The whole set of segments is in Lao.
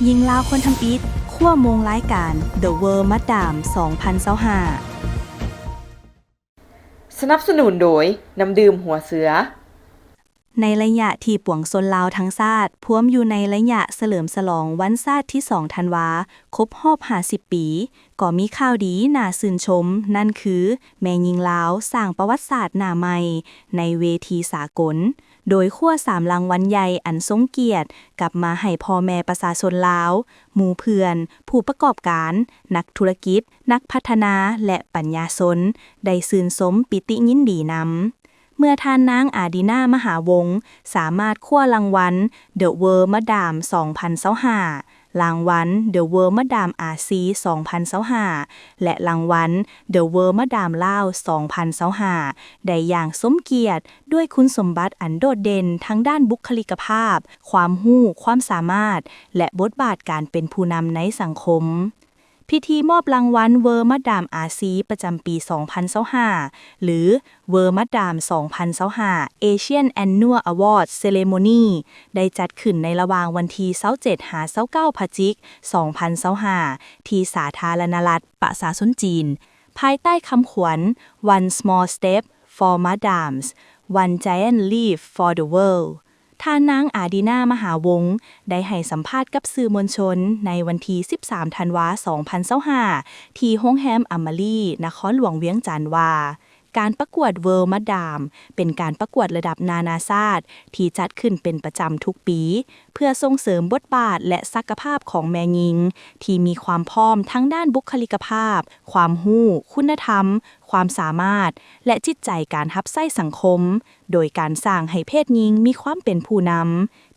ຍິງລາວຄົນທຳອິດ ຄວ້າໂມງລາຍການ The World Madam ສອງພັນຊາວຫ້າ ສະໜັບສະໜູນໂດຍ ນ້ຳດື່ມຫົວເສືອ. ໃນໄລຍະທີ່ປວງຊົນລາວທັງຊາດພວມຢູ່ໃນໄລຍະສະເຫຼີມສະຫຼອງວັນຊາດທີສອງທັນວາ ຄົບຮອບຫ້າສິບປີ, ກໍມີຂ່າວດີໜ້າຊື່ນຊົມ, ນັ້ນຄື ແມ່ຍິງລາວສ້າງປະຫວັດສາດໜ້າໃໝ່ໃນເວທີສາກົນ, ໂດຍຄວ້າສາມລາງວັນໃຫຍ່ອັນຊົງກຽດກັບມາໃຫ້ພໍ່ແມ່ປະຊາຊົນລາວ, ໝູ່ເພື່ອນ, ຜູ້ປະກອບການ, ນັກທຸລະກິດ, ນັກພັດທະນາ ແລະ ປັນຍາຊົນ ໄດ້ຊື່ນຊົມປິຕິຍິນດີນຳ. ເມື່ອທ່ານນາງ ອາດີນາ ມະຫາວົງ ສາມາດຄວ້າລາງວັນ The World Madam ສອງພັນຊາວຫ້າ, ລາງວັນ The World Madam ອາຊີ ສອງພັນຊາວຫ້າ ແລະ ລາງວັນ The World Madam ລາວ ສອງພັນຊາວຫ້າ ໄດ້ຢ່າງສົມກຽດ ດ້ວຍຄຸນສົມບັດອັນໂດດເດັ່ນທາງດ້ານບຸກຄະລິກະພາບ, ຄວາມຮູ້, ຄວາມສາມາດ ແລະ ບົດບາດການເປັນຜູ້ນຳໃນສັງຄົມ. ພິທີມອບລາງວັນ World Madam ອາຊີ ປະຈຳປີສອງພັນຊາວຫ້າ ຫຼື World Madam ສອງພັນຊາວຫ້າ Asian Annual Award Ceremony ໄດ້ຈັດຂຶ້ນໃນລະຫວ່າງວັນທີຊາວເຈັດ ຫາ ຊາວເກົ້າ ພະຈິກ ສອງພັນຊາວຫ້າ ທີ່ສາທາລະນະລັດປະຊາຊົນຈີນ, ພາຍໃຕ້ຄຳຂວັນ One Small Step for Madams, One Giant Leap for the World. ທ່ານນາງ ອາດີນາ ມະຫາວົງ ໄດ້ໃຫ້ສຳພາດກັບສື່ມວນຊົນໃນວັນທີສິບສາມ ທັນວາ ສອງພັນຊາວຫ້າ ທີ່ໂຮງແຮມອາມາຣີ ນະຄອນຫຼວງວຽງຈັນວ່າ, ການປະກວດ World Madam ເປັນການປະກວດລະດັບນານາຊາດທີ່ຈັດຂຶ້ນເປັນປະຈຳທຸກປີ ເພື່ອສົ່ງເສີມບົດບາດ ແລະ ສັກກະພາບຂອງແມ່ຍິງທີ່ມີຄວາມພ້ອມທາງດ້ານບຸກຄະລິກະພາບ, ຄວາມຮູ້, ຄຸນນະທຳ, ຄວາມສາມາດ ແລະ ຈິດໃຈການຮັບໃຊ້ສັງຄົມ. ໂດຍການສ້າງໃຫ້ເພດຍິງມີຄວາມເປັນຜູ້ນຳ,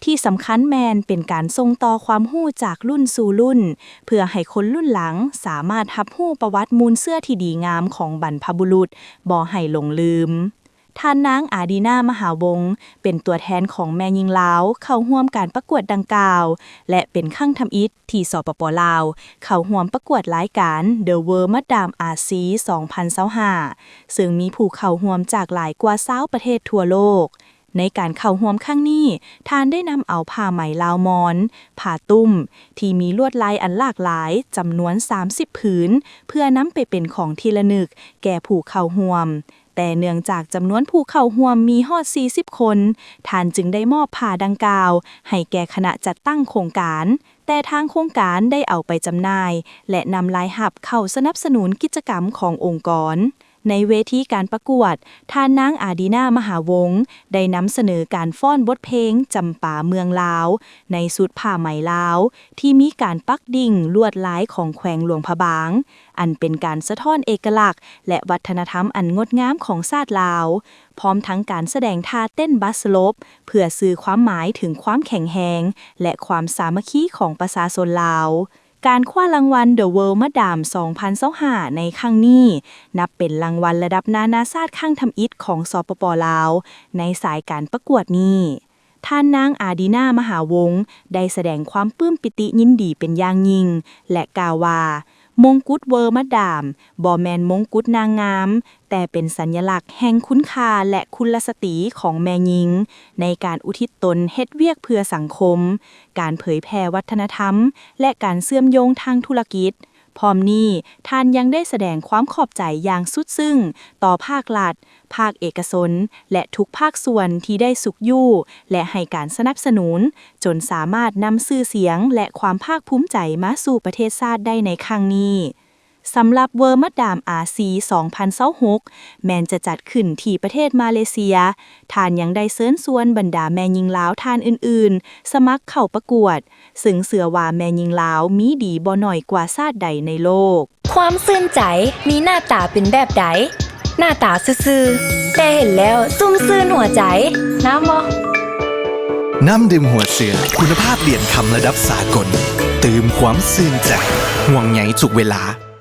ທີ່ສຳຄັນແມ່ນເປັນການສົ່ງຕໍ່ຄວາມຮູ້ຈາກລຸ້ນສູ່ລຸ້ນ ເພື່ອໃຫ້ຄົນລຸ້ນຫຼັງສາມາດຮັບຮູ້ປະຫວັດມູນເຊື້ອທີ່ດີງາມຂອງບັນພະບຸລຸດບໍ່ໃຫ້ຫຼົງລືມ. ທ່ານນາງ ອາດີນາ ມະຫາວົງ ເປັນຕົວແທນຂອງແມ່ຍິງລາວເຂົ້າຮ່ວມການປະກວດດັ່ງກ່າວ ແລະ ເປັນຄັ້ງທຳອິດ ທີ່ ສປປ ລາວ ເຂົ້າຮ່ວມປະກວດລາຍການ The World Madam ອາຊີ ສອງພັນຊາວຫ້າ ເຊິ່ງມີຜູ້ເຂົ້າຮ່ວມຈາກຫຼາຍກວ່າຊາວປະເທດທົ່ວໂລກ. ໃນການເຂົ້າຮ່ວມຄັ້ງນີ້, ທ່ານໄດ້ນຳເອົາຜ້າໄໝລາວມອນ, ຜ້າຕຸ້ມ ທີ່ມີລວດລາຍອັນຫຼາກຫຼາຍ ຈຳນວນສາມສິບຜືນ ເພື່ອນຳໄປເປັນຂອງທີ່ລະນຶກແກ່ຜູ້ເຂົ້າຮ່ວມ. ແຕ່ເນື່ອງຈາກຈຳນວນຜູ້ເຂົ້າຮ່ວມມີຮອດສີ່ສິບຄົນ, ທ່ານຈຶ່ງໄດ້ມອບຜ້າດັ່ງກ່າວໃຫ້ແກ່ຄະນະຈັດຕັ້ງໂຄງການ, ແຕ່ທາງໂຄງການໄດ້ເອົາໄປຈຳໜ່າຍ ແລະ ນຳລາຍຮັບເຂົ້າສະໜັບສະໜູນກິດຈະກຳຂອງອົງກອນ. ໃນເວທີການປະກວດ, ທ່ານນາງ ອາດີນາ ມະຫາວົງ ໄດ້ນຳສະເໜີການຟ້ອນບົດເພງຈຳປາເມືອງລາວ ໃນຊຸດຜ້າໄໝລາວ ທີ່ມີການປັກດິ້ງລວດລາຍຂອງແຂວງຫຼວງພະບາງ, ອັນເປັນການສະທ້ອນເອກະລັກ ແລະ ວັດທະນະທຳອັນງົດງາມຂອງຊາດລາວ, ພ້ອມທັງການສະແດງທ່າເຕັ້ນບັດສະຫຼົບ ເພື່ອສື່ຄວາມໝາຍເຖິງຄວາມແຂງແຮງ ແລະ ຄວາມສາມັກຄີຂອງປະຊາຊົນລາວ. ການຄວ້າລາງວັນ The World Madam ສອງພັນຊາວຫ້າ ໃນຄັ້ງນີ້ ນັບເປັນລາງວັນລະດັບນານາຊາດຄັ້ງທຳອິດຂອງ ສປປ ລາວ ໃນສາຍການປະກວດນີ້. ທ່ານນາງ ອາດີນາ ມະຫາວົງ ໄດ້ສະແດງຄວາມປຶ້ມປີຕິຍິນດີເປັນຢ່າງຍິ່ງ ແລະ ກ່າວວ່າ, ມົງກຸດ World Madam ບໍ່ແມ່ນມົງກຸດນາງງາມ, ແຕ່ເປັນສັນຍະລັກແຫ່ງຄຸນຄ່າ ແລະ ຄຸນລະສະຕີຂອງແມ່ຍິງ ໃນການອຸທິດຕົນເຮັດວຽກເພື່ອສັງຄົມ, ການເຜີຍແຜ່ວັດທະນະທຳ ແລະ ການເຊື່ອມໂຍງທາງທຸລະກິດ. ພ້ອມນີ້, ທ່ານຍັງໄດ້ສະແດງຄວາມຂອບໃຈຢ່າງສຸດຊຶ້ງຕໍ່ພາກລັດ, ພາກເອກະຊົນ ແລະ ທຸກພາກສ່ວນທີ່ໄດ້ຊຸກຍູ້ ແລະ ໃຫ້ການສະໜັບສະໜູນ, ຈົນສາມາດນຳຊື່ສຽງ ແລະ ຄວາມພາກພູມໃຈມາສູ່ປະເທດຊາດໄດ້ໃນຄັ້ງນີ້. ສຳລັບ World Madam ອາຊີ ສອງພັນຊາວຫົກ ແມ່ນຈະຈັດຂຶ້ນທີ່ປະເທດມາເລເຊຍ. ທ່ານຍັງໄດ້ເຊີນຊວນບັນດາແມ່ຍິງລາວທ່ານອື່ນໆ ສະໝັກເຂົ້າປະກວດ, ເຊິ່ງເຊື່ອວ່າແມ່ຍິງລາວມີດີບໍ່ໜ້ອຍກວ່າຊາດໃດໃນໂລກ. ຄວາມຊື່ນໃຈ ມີໜ້າຕາເປັນແບບໃດ? ໜ້າຕາຊື່ໆ ແຕ່ເຫັນແລ້ວຊຸ່ມຊື່ນຫົວໃຈ. ງາມບໍ່? ນ້ຳດື່ມຫົວເສືອ ຄຸນນະພາບຫຼຽນຄຳລະດັບສາກົນ, ຕື່ມຄວາມຊື່ນໃຈ, ຫ່ວງໃຍທຸກເວລາ.